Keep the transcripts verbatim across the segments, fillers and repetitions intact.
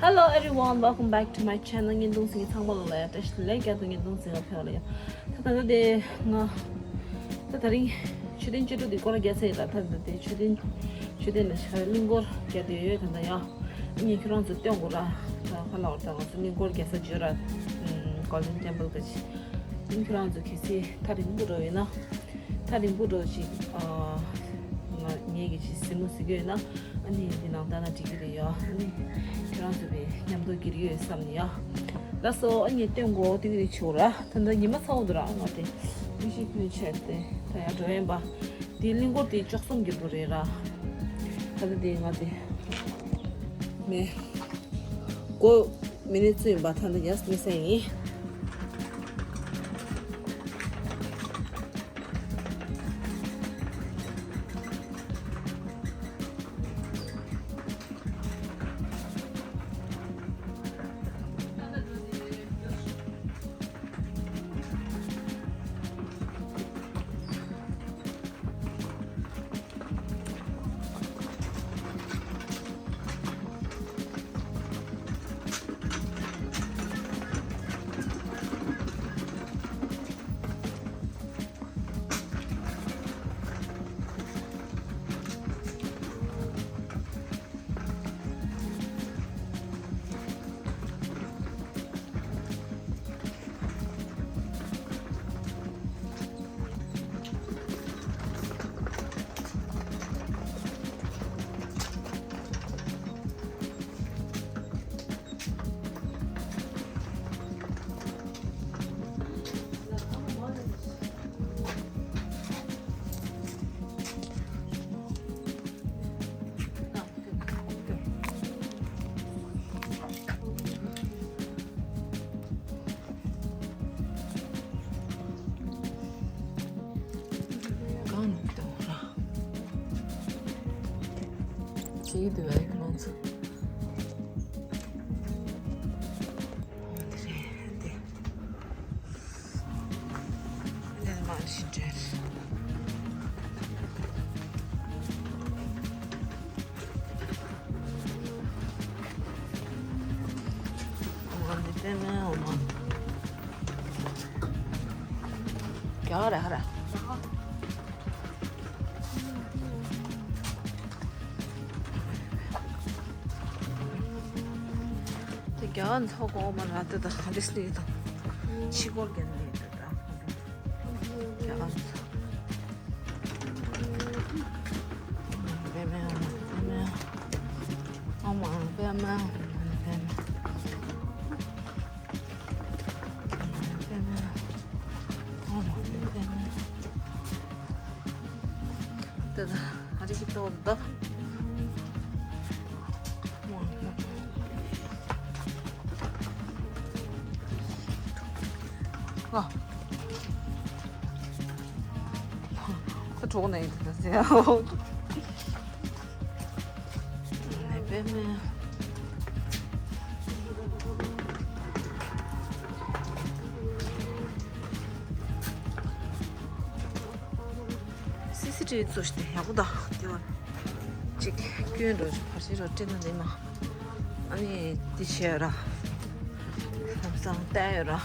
Hello everyone, welcome back to my channel. བརྙན་ཐུང་གཟིགས་མཁན་ཚང་མ་ལ་ཡ་བཀྲ་ཤིས་བདེ་ལེགས། བརྙན་ཐུང་གཟིགས་མཁན་ཕེབས་ལ་ཡ། ད་ད་ད་དེ་ང་ད་ད་རིང་མཆོད་རྟེན་བཅུ་དྲུག་དེ་སྐོར་ར་རྒྱག་ས་ཡིན་ལ། ད་ད་དེ་མཆོད་རྟེན་མཆོད་རྟེན་ལ་ཤ་གླིང་སྐོར་རྒྱག་དེ་ཡོད། ད་ད་ཡ་ངས་ཁྱོད་རང་ཚོ་སྟོན་དགོས་ར། ད་ཁ་ལག་ད་ང་ཚོ་གླིང་སྐོར་རྒྱག་ས་བརྗོད་ར། Golden Temple ག་ཅི་ཨིན། ཁྱོད་རང་ཚོ་གལ་སྲིད་ཐག་རིང་པོ་འགྲོ་ཡོད་ན། ཐག་རིང་པོ་འགྲོ་ཅིག་ཨ། ང་ངེད་ཀྱི་ཅིག་གཟིགས་མོ་གཟིགས་ཡོད་ན། ཨ་ནི་འདི་ནང་ལྟ་ན་འགྲིག་གི་རེད་ཡ། ཨ་ནི་ཁྱོད་རང་ཚོ་བའི་མཉམ་དུ་འགྱུར་ཡོད་བསམ་ནི་ཡ། ལགས་སོ། ཨ་ནི་སྟོན་གོ་ཏིག་རིག་ཆུ་ར། ད་ལྟ་ཉི་མ་ཚ་བོ་འདུག་ར། ང་དེ་མི་ཤི་ཕུན་ཆད་དེ་ད་ཡ་འགྲོ་ཡན་པ། དེ་གླིང་སྐོར་དེ་བཅུ་གསུམ་གྱི་འགྲོ་རེད་ར། ད་ལྟ་དེ་ང་དེ་མེ་གོ་མི་ནི་ཚུ་ཡིན་པ། ད་ལྟ་ཡ་སི་མི་སེ་ཡིན། གང་འདུག་ལྟ་བ་ར། ཅིག་འདུག་བས་ཁོང་ཚོ། འདི་རེད་འདི། འདི་མ་ཤི་འདྲེ། འོ་འདི་དཔེ་མེད་འོ་མ། རྒྱག་ར་ཧ་ར། དེ་རྒྱ་ཚོགས་གོ་མ་ལ་དེ་དང་དེ་སྲིད་དང་ཕྱི་སྐོར་རྒྱག་ནས་དེ་དང་རྒྱ་ཚོགས་པད་མ་པད་མ་ཨ་མ་པད་མ་པད་མ། སི་སི་ཊི་བི་བཙུགས་ཤིག་དེ་ཡག་པོ་འདུག་དེ་བ་ཅིག་སྐྱོན་འགྲོ་བར་ཆད་རོ་སྤྲད་ན་ལེ་མ། ཨ་ནི་འདི་བྱས་ཡོད་ར། ལམ་སང་བལྟས་ཡོད་ར།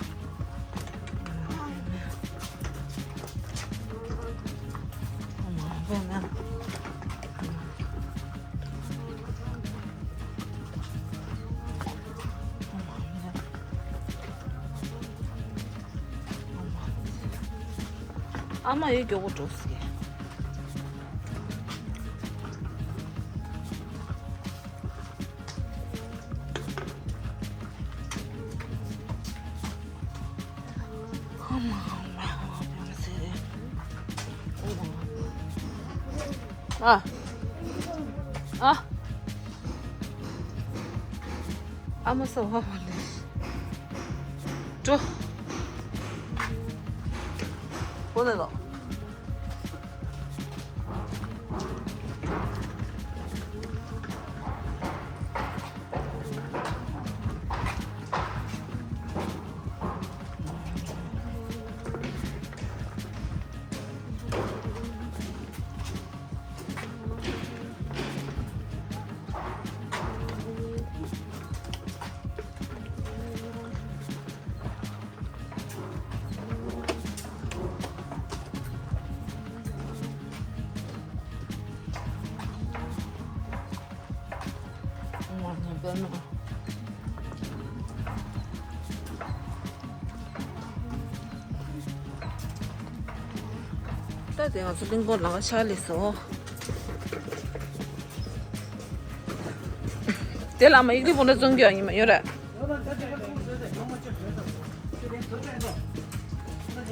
ཨ་མ་ཡོད་མགྱོགས་པོ་འགྲོ་ཟེར། ཨ། ཨ། ཨ་མ་སོ་བ་བ་ལེ། འགྲོ། འོ་ན་ལོ། ད་དེ་ང་ཚོ་གླིང་སྐོར་ལམ་ཁ་ཕྱག་ལས་སོ། དེ་ལ་མ་ཡིག་རིགས་པོ་འདྲ་བཙོང་རྒྱུ་ཡང་ཡིན་མ་ཡོད་རེད།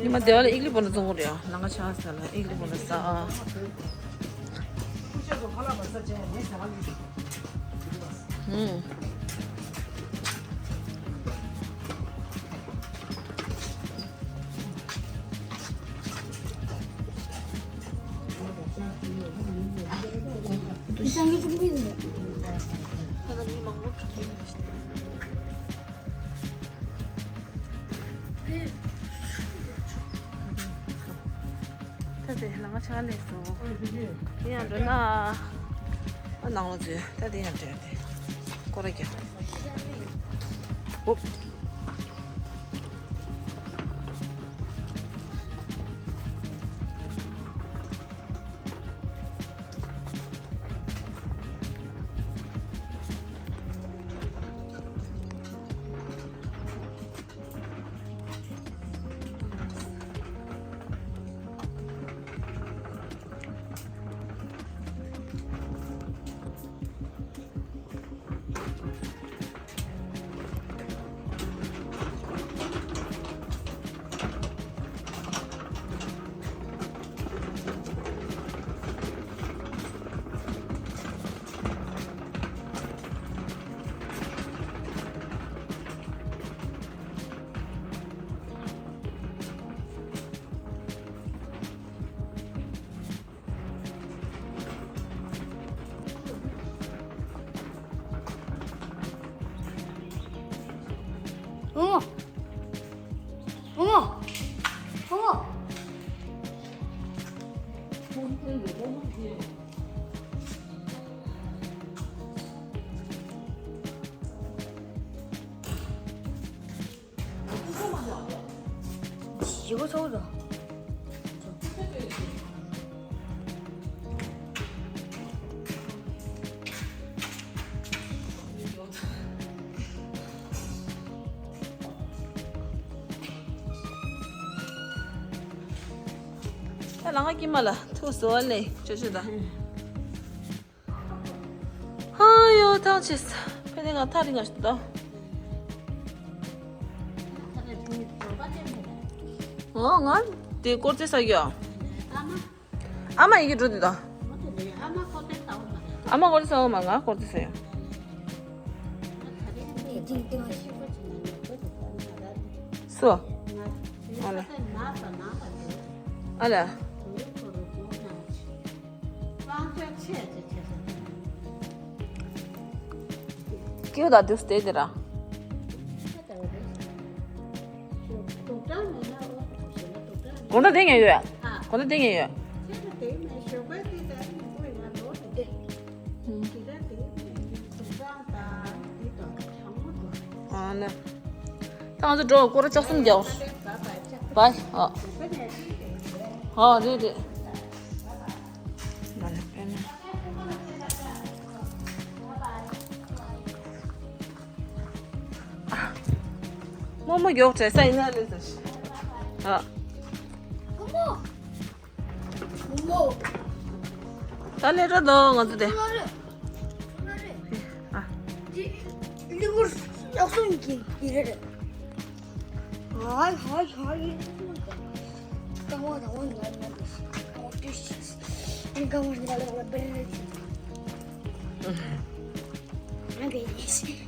ཉི་མ་དེ་བ་ལ་ཨིག་ལི་པོ་ན་བཙོང་གི་རེད། ལང་ཀ་ཆ་ཟ་ལ་ཨིག་ལི་པོ་ན་ཟ། ཧུམ། ད་དེ་ལང་ཀ་ཆ་ལས་སོང་། དེ་ཡང་འགྲོ་ན། ཨ་ནང་ལ་འཛུལ། ད་དེ་ཡང་འགྲོ་ཡ་དེ། སྐོར་ར་རྒྱག་ཨོ། ཨོ། ཨོ། ཨོ། ཞི་བ་ཚོགས་དང་། ད་ལང་ཀ་དཀྱིལ་མ་ལ་ཐུག་སོ་ལེ་ཅོ་ཅོ་ད། ཨ་ཡོ་ཐང་ཆད། ཕ་ནི་ང་ཐག་རིང་ང་ཞིག་འདུག་ཨོ་ང་དེ་སྐོར་རྩེ་ས་གི་ཨ་མ་ཡི་གེ་འགྲོ་དེ་དང་། ཨ་མ་སྐོར་རྩེ་ས་འོ་མ་ང་སྐོར་རྩེ་ས་ཡོད། སུ། ཨ་ལ། ཨ་ལ། ཀྱེ་ད་དུས་དེ་དེ་ར། གོང་ད་དེ་ངས་ཡོད། གོང་ད་དེ་ངས་ཡོད། ཨ་ནི། ད་ང་ཚོ་འགྲོ། སྐོར་ར་ལྕགས་གསུམ་རྒྱག་བ། བའི། ཨ། ཨ་རེད་རེད། མ་ལ་པེ་ན། རྨོ་མོ་མགྱོགས་བྲེལ་ས་ཡིན་ན་ལས་ཟེར། ཨ། རྨོ་མོ། ད་ལས་ར་དོ་ང་ཚོ་དེ། ཨ། ལི་བུར་ཡག་སོང་གི་ཡི་རེད། ཧའི་ཧའི་ཧའི། ཀ་བ་ར་བ་ཡ་ཡ། ཀ་བ་ཏུ་ཤི། ཀ་བ་ཡ་ལ་བ་བེ་ལེ་ཤི། ང་གི་ཡེ་ཤི།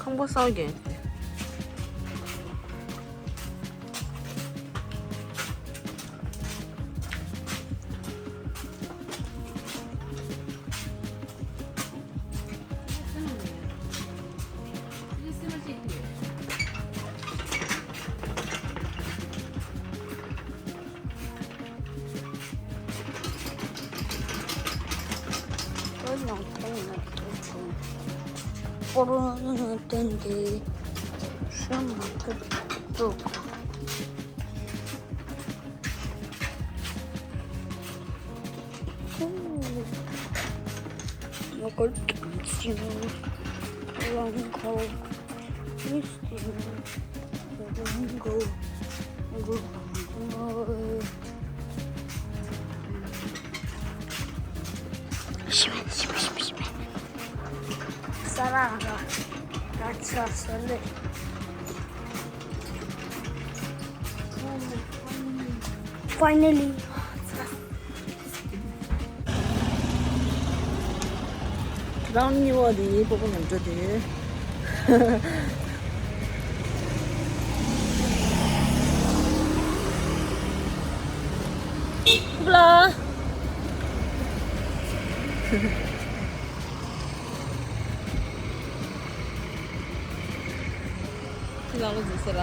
ཁང་པ་སའོ་རྒྱན། སྤོ་རོ་བསྟན་ཏེ་ཤམ་ཀ་ཏོ། Finally. རང་གཉིས་པ་དེ་སྤོ་བོ་མཉམ་འགྲོ་དེ། ལ། ཁྱི་ལང་ལོ་འཛུལ་ཟེར་ལ།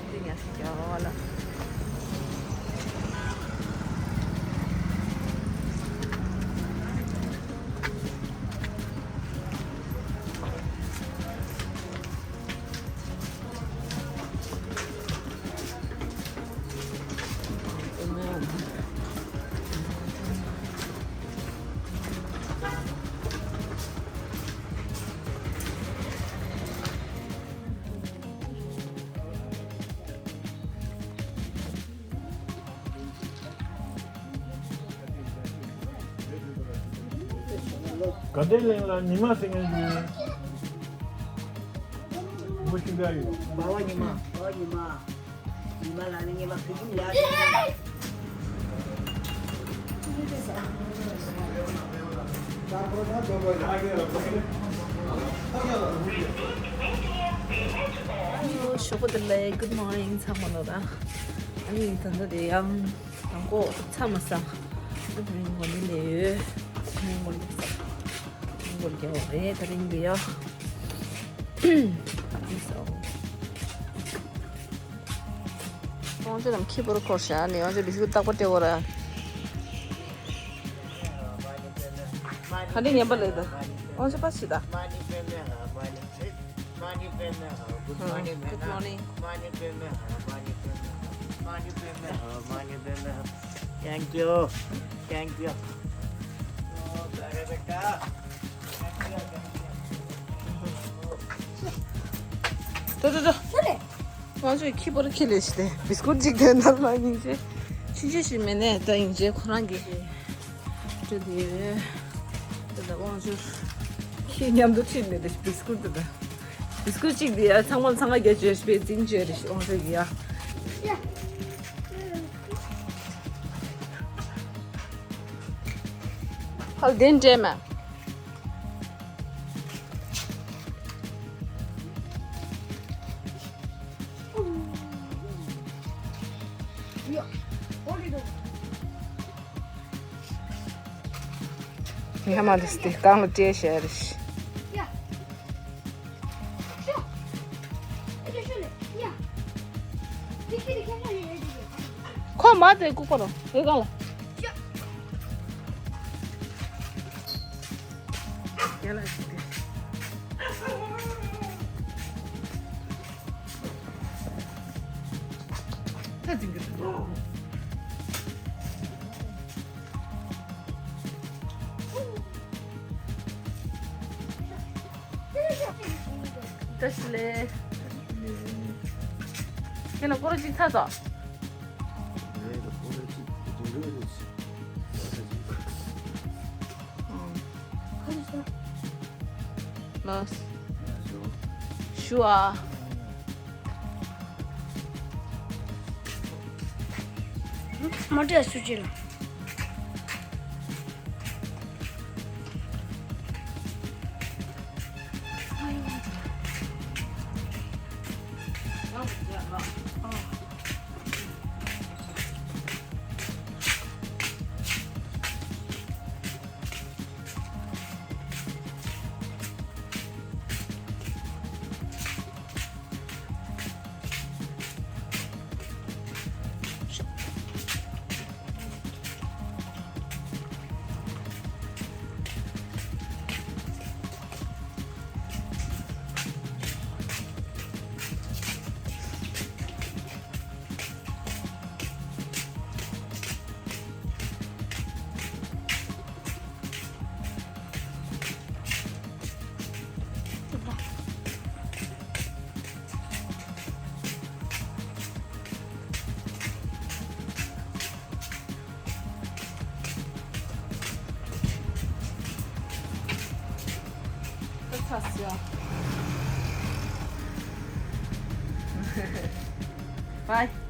འདི་ཉག་ཞིག་རྒྱག་ལ། དགའ་ལྡན་གླིང་ལ་ཉི་མ་ཟེར་མཁན་གྱི་མོ་ཞིག་འདྲ་ཡོད། འབར་བ་ཉི་མ། འབར་བ་ཉི་མ། ཉི་མ་ལ་ནི་ཉི་མ་བུ་ཆུང་ཡ། ཞོགས་པ་བདེ་ལེགས། Good morning ཚང་མ་ལ། ཨ་ནི་ད་ལྟ་དེ་ཡང་དང་པོ་མཚམས་མ་ཟ། ཨ་ནི་ངོ་ནི་ལས་ཡོད། ངོ་ནི་ལས་ངོ་ནི་རྒྱལ་བ་རེད། ད་རིང་གི་ཡ། ཨ་ནི་སོ། དབང་ཆེན་རྣམས་ཁྱི་པོར་འཁོར་བཞག་ནས། དབང་ཆེན་ལུས་ཤུགས་རྟག་པར་སྤྲད་དགོས་ར། ག་འདྲ་ངན་པ་ལས་ད། དབང་ཆེན་པ་ཞིག་ད། Good morning. Thank you. Thank you. Oh, very better. Thank you, thank you. 자, 자, 자. 그래. ང་ཚོས་ཁྱི་པར་ཁྱི་ལས་ཤི་སྟེ་བིས་ཀུར་གཅིག་དེ་ནང་ལ་ཡིན་ཅེ། ཕྱིན་ཆད་ཞིག་མེད་ནས་ད་ཡིན་ཅེ་ཁོ་རང་གི་ཞིག་སྤྲོད་དེ་ཡོད། ད་ད་དབང་ཆུར་ཁྱི་མཉམ་དུ་ཁྲིད་ནས་ད་བིས་ཀུར་དེ་ད་བིས་ཀུར་གཅིག་དེ་ཡ་ཚང་མ་ཚང་མ་རྒྱ་བཅོས་པའི་འཛིན་བཅོས་རེ་ཞིག་དབང་ཆུར་གི་ཡ། ཧལ་དེན་འདྲེ་མ། ངས་མ་འདི་སྟེ་གང་ལ་སྤྲད་བྱས་རེད། ཁོ་མ་དེ་ཀུ་ཀོ་རོ་དེ་གང་ལ། ཡ་ལ་ཅི་དེ། ད་འཛིན་གི་འདུག་བཀྲ་ཤིས་བདེ་ལེགས། ཁྱེད་ལ་སྐོར་གཅིག་ཚར་སོང་། ལོས། ཞུ་ཨ། མ་འདྲ་སུ་ཅི་ལ། Bye.